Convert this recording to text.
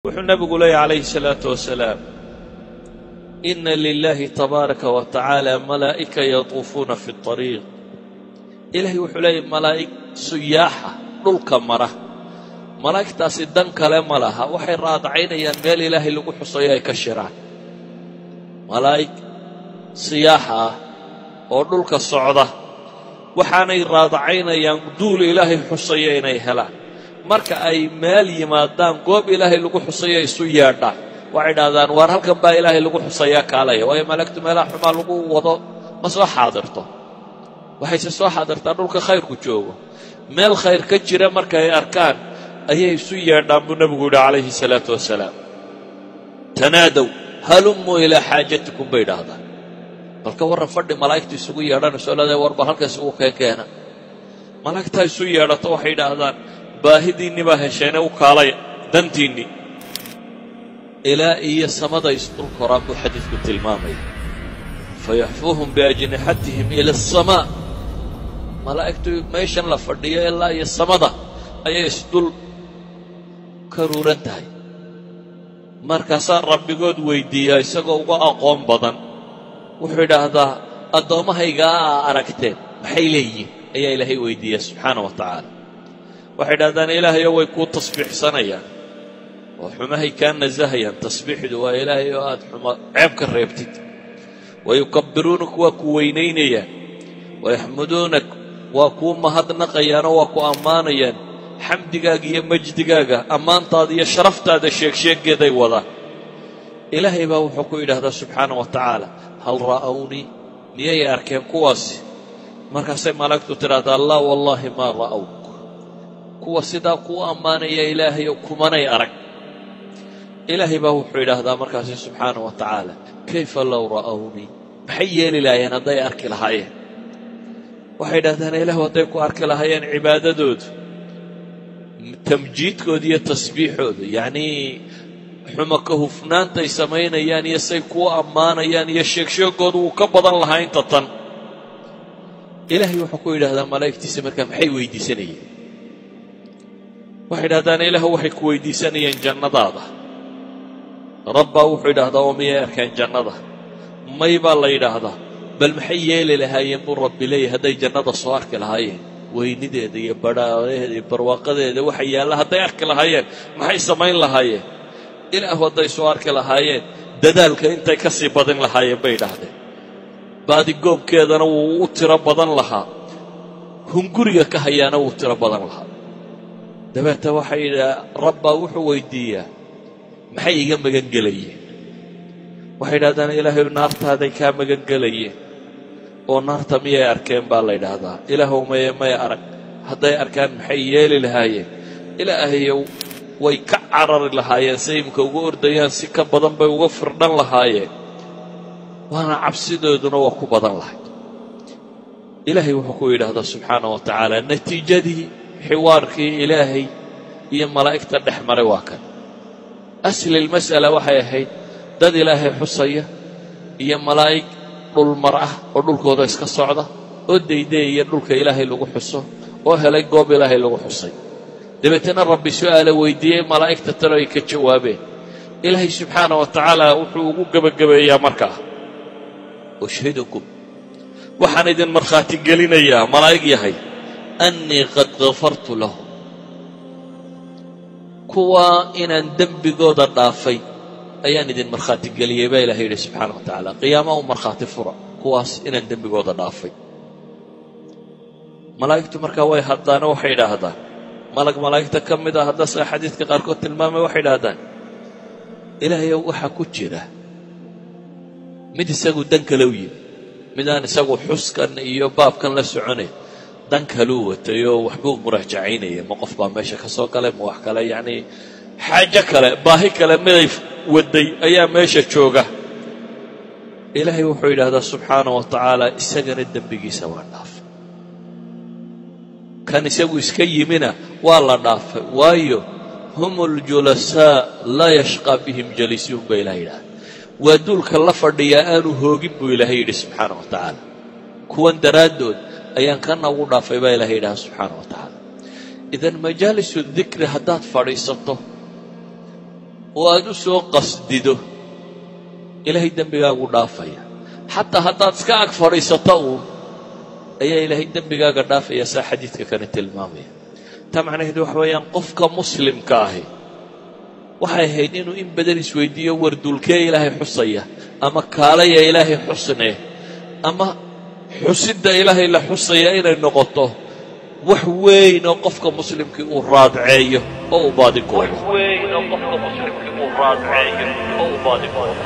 Wuxuu Nebigu leeyahy calayhi salaatu wasalaam: "Ina lilaahi tabaaraka wa tacaala malaa'ika yatuufuuna fi اطariiq." Ilaahay wuxuu leeyahy malaa'ig suyaaxa dhulka mara. Malaa'igtaasi dan kale ma laha, waxay raadacaynayaan meel Ilaahay lagu xusayo ay ka shiraan. Malaa'ig siyaaxa ah oo dhulka socda, waxaanay raadacaynayaan duul Ilaahay xusaya inay helaan. Marka ay meel yimaadaan, goob Ilaahay lagu xusayo, isu yeedhaan. Waxay idhahdaan: "Waar, halkan baa Ilaahay lagu xusayaa, kaalaya." Waayo, malaa'igtu meelaha xumaa lagu wado ma soo xaadirto, waxayse soo xaadirtaa dhulka khayrku joogo. Meel khayr ka jira markaay arkaan ayay isu yeedhaan, buu Nebigu yidhi calayhi salaatu wasalaam. "Tanaadow, halumuu ilaa xaajatikum," bay idhaahdaan. Bal ka warran fadhi malaa'igtu isugu yeedhanayso, leedahay: "War, bal halka isugu keenkeena." Malaa'igtaa isu yeedhato, waxay idhaahdaan: "Baahidiinni baa hesheene, u kaalaya dantiinnii." Ilaa iyo samada isdul koraan buu xadiidku tilmaamaya. "Fayaxfuuhum biajnixatihim ila asamaa." Malaa'igtu meeshan la fadhiyo ilaa iyo samada ayay isdul karuuran tahay. Markaasaa Rabbigood weyddiiyaa, isagoo uga aqoon badan. Wuxuu idhaahdaa: "Addoommahaygaa aa aragteen maxay leeyihin?" ayaa Ilaahay weydiiya subxaana wa tacaala. Waxay idhahdaan: "Ilaahayo, way kuu tasbiixsanayaan oo xumahay kaa nasahayaan." Tasbiixdu waa Ilaahay oo aad xuma ceeb ka reebtid. "Wayukabbiruunak," waa ku weynaynayaan. "Wayaxmuduunak," waa kuu mahadnaqayaanoo waa ku ammaanayaan. Xamdigaaga iyo majdigaaga, ammaantaada iyo sharaftaada sheegsheegeeday wadaan. Ilaahay baa wuxuu ku yidhaahdaa subxaana wa tacaala: "Hal ra'awnii? Miyay arkeen kuwaasi?" Markaasay malaa'igtu tidhaahdaa: "Laa wallaahi, maa ra'awk." Kuwa sidaa kuu ammaanaya, Ilaahayo, kumanay arag. Ilaahay baa wuxuu yidhaahdaa markaasi subxaana wa tacaala: "Kayfa low ra'awnii? Maxay yeeli lahaayeen hadday arki lahaayeen?" Waxay idhahdaan: "Ilaahu, hadday ku arki lahaayeen, cibaadadoodu, tamjiidkooda iyo tasbiixooda, yacnii xuma ka hufnaantay samaynayaan iyo say kuu ammaanayaan iyo sheegsheegoodu wuu ka badan lahaa inta tan." Ilaahay wuxuu ku yidhahdaa malaa'igtiisa markaa: "Maxay weydiisanayeen?" Waxay idhahdaan: "Ilaahu, waxay ku weydiisanayeen jannadaada." Rabbaa wuxuu yidhahdaa: "Oo miyay arkeen jannada?" "May," baa la yidhaahdaa. "Bal maxay yeeli lahaayeen?" buu Rabbi leeyahy, "hadday jannada soo arki lahaayeen, weynideeda iyo badhaadaheeda iyo barwaaqadeeda waxa yaalla hadday arki lahaayeen, maxay samayn lahaayeen?" "Ilaahu, hadday soo arki lahaayeen, dadaalka intay ka sii badin lahaayeen," bay idhaahdeen. "Baadigoobkeedana wuu u tiro badan lahaa, hunguriga ka hayaana wuu tiro badan lahaa." Dabeeta waxay yidhaa, Rabbaa wuxuu weydiiyaa: "Maxay iga magan gelayeen?" Waxay idhahdaan: "Ilaahay, naartaaday kaa magan gelayeen." "Oo naarta miyay arkeen?" baa la yidhaahdaa. "Ilaahow, maye, may arag." "Hadday arkaan maxay yeeli lahaayeen?" "Ilaahayow, way ka carari lahaayeen, say imka uga ordayaan si ka badan bay uga firdhan lahaayeen, waana cabsidooduna waa ku badan lahayd." Ilaahay wuxuu ku yidhaahdaa subxaana wa tacaala, natiijadii xiwaarkii Ilaahay iyo malaa'igta dhex maray waa kan. Aslilmas'ala waxay ahayd dad Ilaahay xusaya iyo malaa'ig dhulmar ah oo dhulkooda iska socda oo daydayaya dhulka Ilaahay lagu xuso, oo helay goob Ilaahay lagu xusay. Dabeetana Rabbi su'aala weydiiyey malaa'igta talo ay ka jawaabeen. Ilaahay subxaana wa tacaala wuxuu ugu gebagabeeyaa markaa: "Ushhidukum," waxaan idin markhaati gelinayaa, malaa'ig yahay, "annii qad ghafartu lahum," kuwaa inaan dembigooda dhaafay ayaan idin markhaati geliyey, baa Ilahay yidhi subxaana wa tacaala. Qiyaama u markhaati fura kuwaas inaan dembigooda dhaafay. Malaa'igtu markaa way hadlaano, waxay idhaahdaan, malag malaa'igta ka mid ah hadda sida xadiidka qaarkood tilmaamay, waxay idhaahdaan: "Ilaahayow, waxaa ku jira mid isagu dan kale u yimi, mid aan isagu xuskan iyo baabkan la soconayn, dan kaluu watay oo waxbuu muraajacaynaya. Ma qof baa meesha ka soo galay, ma wax kale, yacnii xaajo kale, baahi kale miday waday ayaa meesha jooga." Ilaahay wuxuu yidhahdaa subxaana wa tacaala: "Isagana dembigiisa waa dhaafay, kan isagu iska yimina waa la dhaafay." Waayo, "hum aljulasaa laa yashqaa bihim jaliisuhum," ba Ilahay yidhahda. Waa duulka la fadhiyaa aanu hoogin, buu Ilaahay yidhi subxaana wa tacaala. Kuwan daraaddood ayaan kana ugu dhaafay, baa Ilahay yidhaha subxaana wa tacaala. Idan majaalisu dikri haddaad fadhiisato, Oo aad u soo qasdido, Ilaahay dembigaagu dhaafaya. Xataa haddaad iska ag fadhiisato uun ayaa Ilaahay dembigaaga dhaafaya, saa xadiidka kani tilmaamaya. Taa macnaheedu waxa weeyaan, qofka muslimka ahi waxay ahayd inuu in badan isweydiiyo: wardulkee Ilaahay xusaya, ama kaalaya Ilaahay xusne, ama xusidda Ilaahay la xusaya inay noqoto wax weyn oo qofka muslimkii uu raadceeyo oo uu baadigoobo, weyn oo qofka muslimkii uu raadceeyo oo uu baadigoobo.